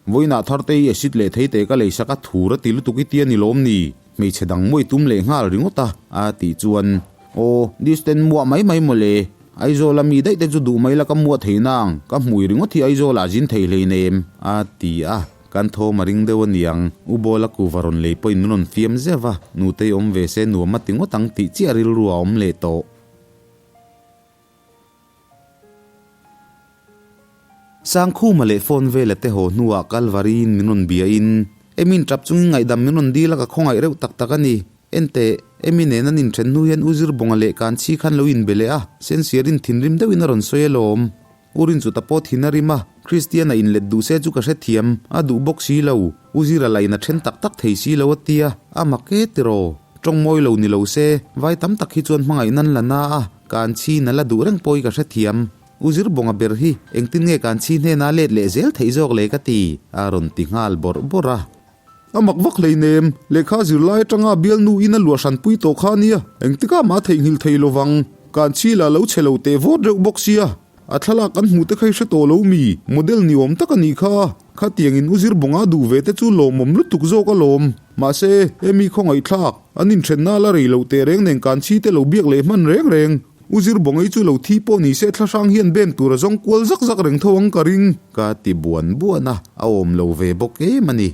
Vawiinah Tharte i acid leh thei teh ka lei sak a thur a ti lutuk i ti a ni lawm ni, hmeichhe dang muai tum leh nghal ringawt a, a tih chuan, Aw, distance muah mai mai mawle, Aizawl a mi daih te chu duh mai la ka muah thei nang, ka hmui ringawt hi Aizawl ah zin thei hleinem, a ti a. Kan thawm a ring deuh a niang, U Bawla kuva rawn lei pawhin min rawn fiam zeuh va, nutei awm ve se nuam a ti ngawt ang tih chiah rilru a awm leh tawh. Sangkhuma leh phone vela te haw hnuah Kalvariin min rawn biain, Emin tap chungin ngaihdam min rawn dil a ka khawngaih reuh tak tak a ni. Enteh, Emi nen an inthen hnu hian U Zirbawnga leh Kanchhi khan lo inbe leh a, Sensiarin thinrim deuhin a rawn sawi alawm. U Rinchuta pawh thin a rim a, Kristian a inlet duh se chu ka hrethiam, a duh bawk si lo. U Zira lain a then tak tak thei si lo a tia, a mak e tiraw. Tawng mawi lo ni lo se, vai tam tak hi chuan hmangaih nan la na a, Kanchhi na la duh reng pawh hi ka hrethiam. U Zirbawnga ber hi engtin nge Kanchhi hnena let leh zel theih zawk le ka ti, a rawn ti nghal bawrh bawrh a. A mak vak hleinem, lehkha zirlai atanga bialnu in a luah hranpui tawh kha ania, engtikah mah a theihnghilh thei lovang. Kan chhil ah lo chhe lo teh vawt reuh bawk sia, a thlalak kan hmuh te kha i hre tawh lo mi, model ni awm tak a nih kha. Khatiangin u Zirbawnga duh ve te chu lawmawm lutuk zawk alawm. Mahse, hemi khawngaihthlak, an inthenna la rei loh teh reng nen kan chhi te lo biak leh hman reng reng. U Zirbawnga i chu lo thi pawh ni se thlahrang hian bem tur a zawng kual zak zak reng tho ang ka ring. Ka ti buan buan a, a awm lo ve bawk em a ni.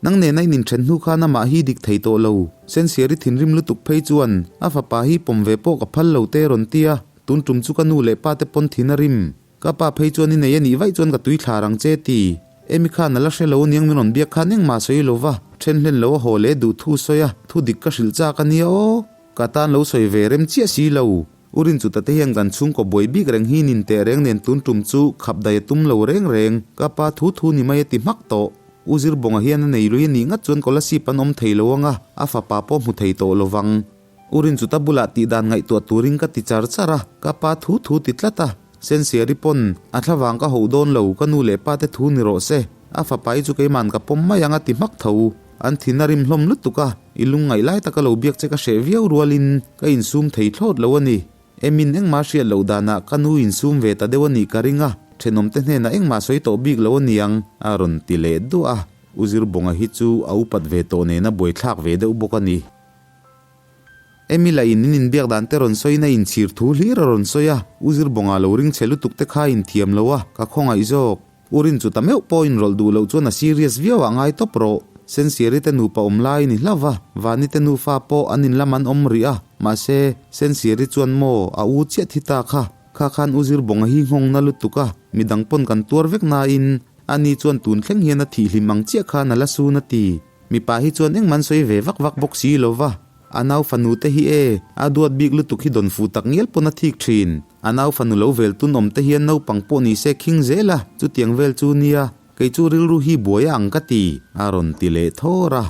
Nang nena in inthen hnu khan amah hi dik thei tawh lo. Sensiari thinrim lutuk phei chuan a fapa hi pawm ve pawh ka phal lo te rawn ti a, tun tum chu ka nu leh pa te pawn thin a rim. Ka pa phei chuan i nei a nih vaih chuan ka tui thlar ang che ti. Emi khan a la hre lo aniang min rawn biak khan engmah sawi lo va, then hlen lo a haw leh duh thu sawi a, thu dik ka hrilh chak a nia aw. Ka tan lo sawi ve rem chiah si lo. U Rinchuta te hian kan chhungkaw buai bik reng hi nin teh reng nen tun tum chu khap dai a tum lo reng reng. Ka pa thu thu ni mai a ti hmak tawh. U Zirbawnga hian a nei lui a nih ngat chuan Kolasib an awm thei lo ang a, a fapa pawh hmu thei tawh lo vang. U Rinchuta bulah tih dan ngaihtuah turin ka ti char char a, ka pa thu thu ti tlat a. Sensiari pawn a thlavang ka hoh dawn lo, ka nu leh pa te thu ni rawh se. A fapa hi chu keiman ka pawm mai ang a ti hmak tho. An thin a rim hlawm lutuk a, i lungngaih lai taka lo biak che ka hreh viau rualin ka insum thei thlawt lo a ni. Emin engmah hriat loh danah ka nu insum ve ta deuh a nih ka ring a, thenawmte hnenah engmah sawi tawh bik lo a niang, a rawn ti leh duah a. U Zirbawnga hi chu a upat ve tawh nena buaithlak ve deuh bawk a ni. Emi lah in in inbiak dan te rawn sawiin a inchhir thu hlir a rawn sawi a, U Zirbawnga lo ring chhe lutuk te kha a inthiam lo a, ka khawngaih zawk. U Rin chu ta meuh pawh inrawlh duh loh chuan a serious viau ah ngai tawp rawh. Sensiari te nupa awm lai ni hlauh va, Vani te nufa pawh an inlam an awm rih a, mahse, Sensiari chuan maw a u chiah thi ta kha, kha khan U Zirbawnga hi nghawng na lutuk a, midang pawn kan tuar vek nain, ani chuan tun thleng hian a thih hlim ang chiah khan a la sun a ti. Mipa hi chuan engmah an sawi ve vak vak bawk si lo va, a nau fanu te hi e, a duat bik lutuk hi dawn fuh tak ngial pawn a thik thin. A nau fanu lo vel tun awm te hian naupang pawh ni se khing zel a, chutiang vel chu nia, kei chu rilru hi buai a ang ka ti, a rawn ti leh thawr a.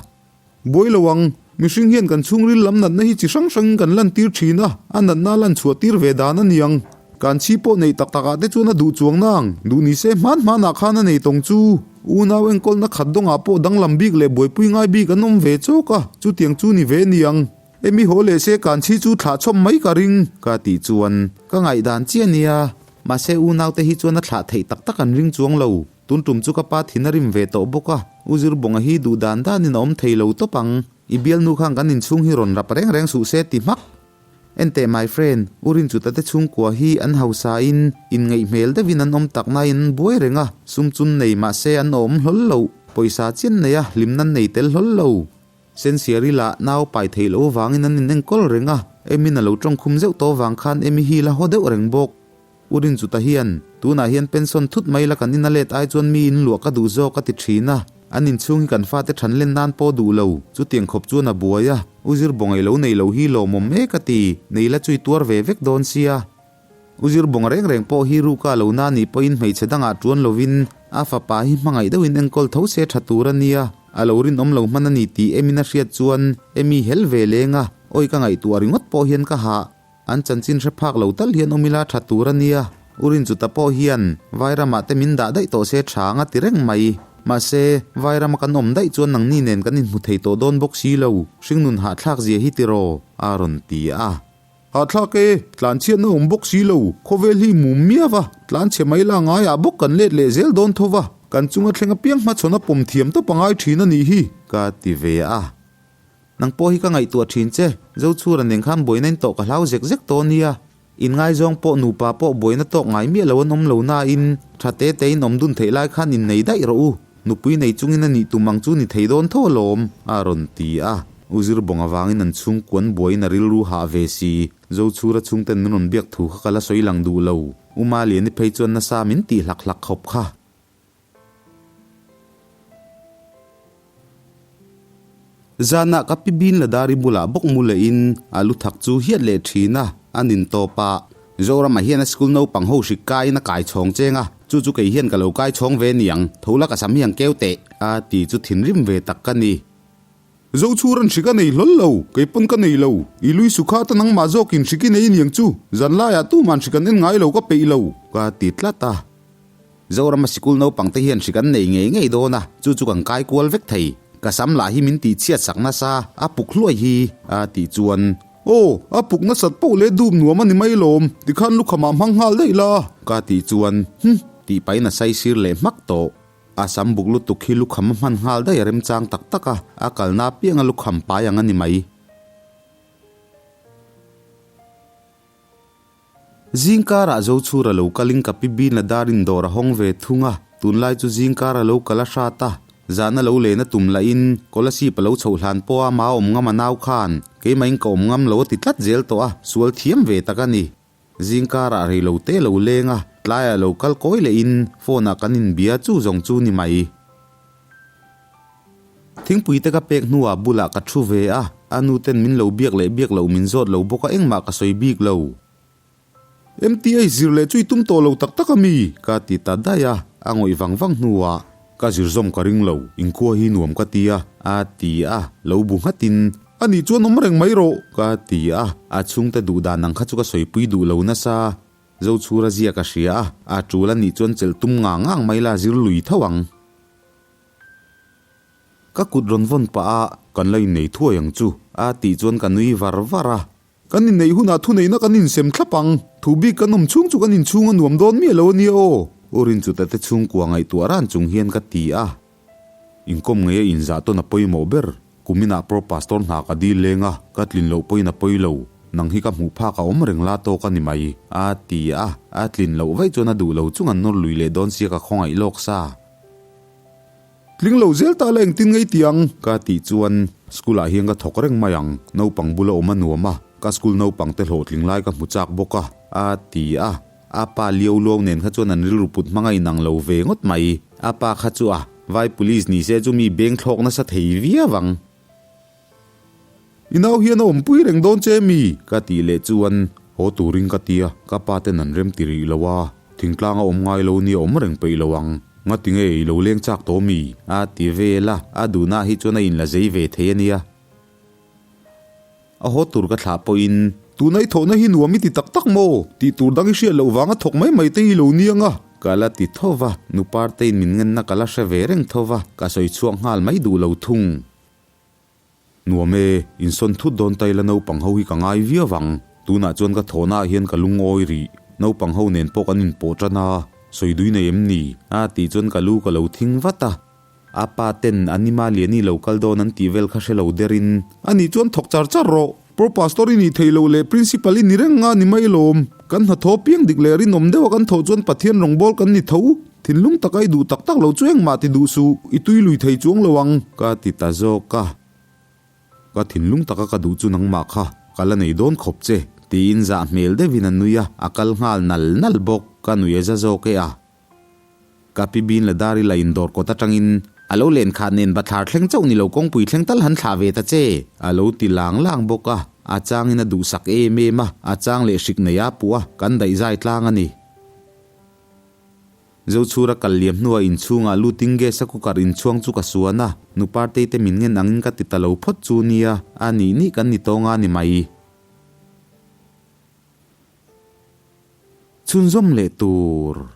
Buai lo ang, mihring hian kan chhungril lam natna hi chi hrang hrangin kan lantir thin a, a natna a lanchhuah tir ve dan a niang. Kan chhi pawh neih tak takah te chuan a duh chuang nang, duh ni se hman hmanah khan a nei tawng chu. Unau enkawlna khat dawngah pawh danglam bik leh buaipui ngai bik an awm ve chawk a, chutiang chu ni ve niang. Emi haw leh se kan chhi chu thlah chhawm mai ka ring. Ka tih chuan ka ngaihdan chiah nia, mahse unaute hi chuan a thlah theih tak tak an ring chuang lo. Tun tum chu ka pa thin a rim ve tawh bawk a, U Zirbawnga hi duh dan danin a awm thei lo tawp ang. I bialnu khan kan inchhung hi rawn rap reng reng suh se ti hmak. Enteh my friend, U Rinchuta te chhungkua hi an hausa in inngeih hmel deuhin an awm tak nain an buai reng a, sum chun nei mahse an awm hlawl lo, pawisa chian nei a, hlimna nei tel hlawl lo. Sensiari lah nau pai theih loh avangin an inenkawl reng a, Emi'n a lo tawngkhum zeuh tawh avang khan Emi hi la haw deuh reng bawk. U Rinchuta hian, Tunah hian pension thut mai la kan in a let ai chuan mi in luah ka duh zawk a ti thin a, an inchhung hi kan fate than len nan pawh duh lo, chutiang khawp chuan a buai a, U Zir Bawngaih lo nei lo hi lawmawm mek a ti, nei la chu i tuar ve vek dawn sia. U Zir Bawnga reng reng pawh hi ruka lo na nih pawhin hmeichhe dangah tuan lovin a fapa hi hmangaih deuhin enkawl tho se tha tur a nia, a lo rinawm lo hman a ni tih Emi'n a hriat chuan Emi hel ve leng a, awi ka ngaihtuah ringawt pawh hian ka hah. An chanchin hre phak lo tal hian awm ila tha tur a nia. U Rinchuta pawh hian Vairamah te min dah daih tawh se tha ang a ti reng mai. Mahse, Vairama kan awm daih chuan nangni nen kan inhmu thei tawh dawn bawk si lo, hringnun hahthlak zia hi tiraw? a rawn ti a. Hahthlak e, tlanchhiatna awm bawk si lo, khawvel hi mum miau a, tlanchhe mai la ngaiah bawk kan let leh zel dawn tho va, kan chunga thleng apiang hmachhawn a pawm thiam tawp a ngai thin a nih hi, ka ti ve a. Nang pawh hi ka ngaihtuah thin che, Zochhura nen khan buaina in tawh ka hlau zek zek tawh nia. Inngaizawng pawh nupa pawh buaina tawk ngai miah lo an awm lo nain tha te te in awm dun theih lai khan innei daih rawh u, nupui nei chungin a nih tum ang chu ni thei dawn tho alawm, a rawn ti a. U Zirbawng avangin an chhungkuan buaiin a rilru hah ve si, Zochhura chhungten min rawn biak thu kha ka la sawi lang duh lo, U Maliani phei chuan nasa min tih hlak hlak khawp kha. Zanah ka pi bin Ladari bulah bawk mu lehin a lu thak chu hiat leh thin a, a nin tawp a. Zoramah hian a school naupang ho hrik kaiin a kai chhawng cheng a, chu chu kei hian ka lo kai chhawng ve niang, tho la ka sam hi ang keu teh, a ti chu thinrim ve tak ka ni. Zochhur an hrik a nei hlawl lo, kei pawn ka nei lo, i lui su kha ta nangmah zawkin hrik i nei niang chu, zanlaiah tuman hrik an en ngai lo ka peih lo, ka ti tlat a. Zorama sikul naupang te hian hrik an nei ngei ngei dawn a, chu chu kan kai kual vek thei. Ka sam lah hi min tih chhiat sak nasa, a puk hluai hi, a tih chuan. Aw, a puk nasat poh leh dup nuam a ni mai lawm, tikhan lukhamah hmang nghal daih la, ka tih chuan, Hum, tih pahin a sai sir leh hmak tawh. A sam buk lutuk hi lukham a hman nghal daih a remchang tak tak a, a kalna apianga lukham pai ang a ni mai. Zingkarah Zochhura lo kalin ka pi Bina darin dawr a hawng ve thung a, tunlai chu zingkara lo kal a hrat a, zahna lo len a tum lahin Kolasib a lo chhoh hlan pawh a ma awm ngam a nau khan keimahin ka awm ngam lo a ti tlat zel tawh a, sual thiam ve tak a ni. Zingkarah rei lo te lo leng a, tlaiah lo kal kawi lehin phone ah kan inbia chu zawng chu ni mai. Thingpui te ka pek hnuah bulah ka thu ve a, a nu ten min lo biak leh biak loh min zawt lo bawk a engmah ka sawi bik lo. MTA zir leh chu i tum tawh lo tak tak a mi? Ka ti ta daih a, a ngawih vang vang hnuah ka zir zawm ka ring lo, inkhua hi nuam ka ti a, a ti a, lo bu nghatin. A nih chuan awm reng mai rawh, ka ti a, a chhungte duh dan ang kha chu ka sawipui duh lo nasa. Zochhura zia ka hria a, a tul a nih chuan chelh tum ngang ngang mai la zir lui tho ang. Ka kut rawn vawn pah a, Kan la innei thuai ang chu, a tih chuan ka nui var var a. Kan inneih hunah thuneihna kan insem thlap ang, thu bik kan awm chhung chu kan inchhung a nuam dawn miah lo a nia aw. U Rinchuta te chhungkua ngaihtuah ran chung hian ka ti a. Inkawm ngei a inzah tawn a pawimawh ber, kuminah Pro Pastor hna ka dil leng a, ka tlin loh pawhin a pawi lo, nang hi ka hmuh phak a awm reng la tawk a ni mai, a ti a, a tlin loh vaih chuan a duh lo chung an nawr lui leh dawn sia ka khawngaih lawk sa. Tling lo zel ta la engtin ngei ti ang? Ka tih chuan school ah hian ka thawk reng mai ang, naupang bula awm a nuam a, ka school naupang te hlawhtling lai ka hmu chak bawk a, a ti a. A pa liau luau nen kha chuan an rilru put hmang a inang lo ve ngawt mai. A pa kha chu a, vai police ni se chu mi beng thlawk nasa thei viau ang. I nau hian a awmpui reng dawn che mi? Ka tih leh chuan haw turin ka ti a, ka pa ten an rem ti rih lo a, thingtlang a awm ngai lo nia awm reng peih lo ang. Ngati nge i lo leng chak tawh mi? A ti vel a, a duhna hi chuan a inla zei ve thei a nia. A haw tur ka thlah pawhin. Tuna i thawhna hi nuam i ti tak tak maw? Tih tur dang i hriat loh vanga thawk mai mai te hi lo niang a. Ka la ti tho va, nu Partein min ngenna ka la hre ve reng tho va, ka sawi chhuak nghal mai duh lo thung. Nuam e, insawn thut dawn ta ila naupang ho hi ka ngai viau vang. Tunah chuan ka thawhnaah hian ka lungawi rih. Naupang ho nen pawh kan inpawh tan a, sawi dui nei em ni? A tih chuan ka lu ka lo thing vat a. A pa ten Anima Liani lo kal dawn an tih vel kha hre lo derin. Ani chuan thawk char char rawh. Pro Pastor i nih theih loh leh Principal i ni reng nga ni mai lawm. Kan hnathawh piang dik leh rinawm deuha kan thawh chuan Pathian rawngbâwl kan ni tho. Thinlung taka i duh tak tak lo chu engmah ti duh suh, i tui lui thei chuang lo ang. Ka ti ta zawk a. Ka thinlung taka ka duh chu nangmah kha ka la nei dawn khawp che, tiin zah hmel deuhin a nui a, a kal nghal nal nal bawk. Ka nui a za zawk e a. Ka pi bin la dar ila indawr kawt atangin a lo len khat nen bathlar thleng chauh ni lo kawngpui thleng tal han thlah ve ta che, a lo ti lang lang bawk a. A changin a duhsak em em a, a chang leh hrik nei a puh a, kan daihzai tlang a ni. Zochhura kal liam hnuah inchhungah lutin gas a cooker inchhuang chu ka suan a, nu Partei te min ngen angin ka ti ta lo phawt chu nia, a nih nih kan ni tawng a ni mai. Chhunzawm leh tur.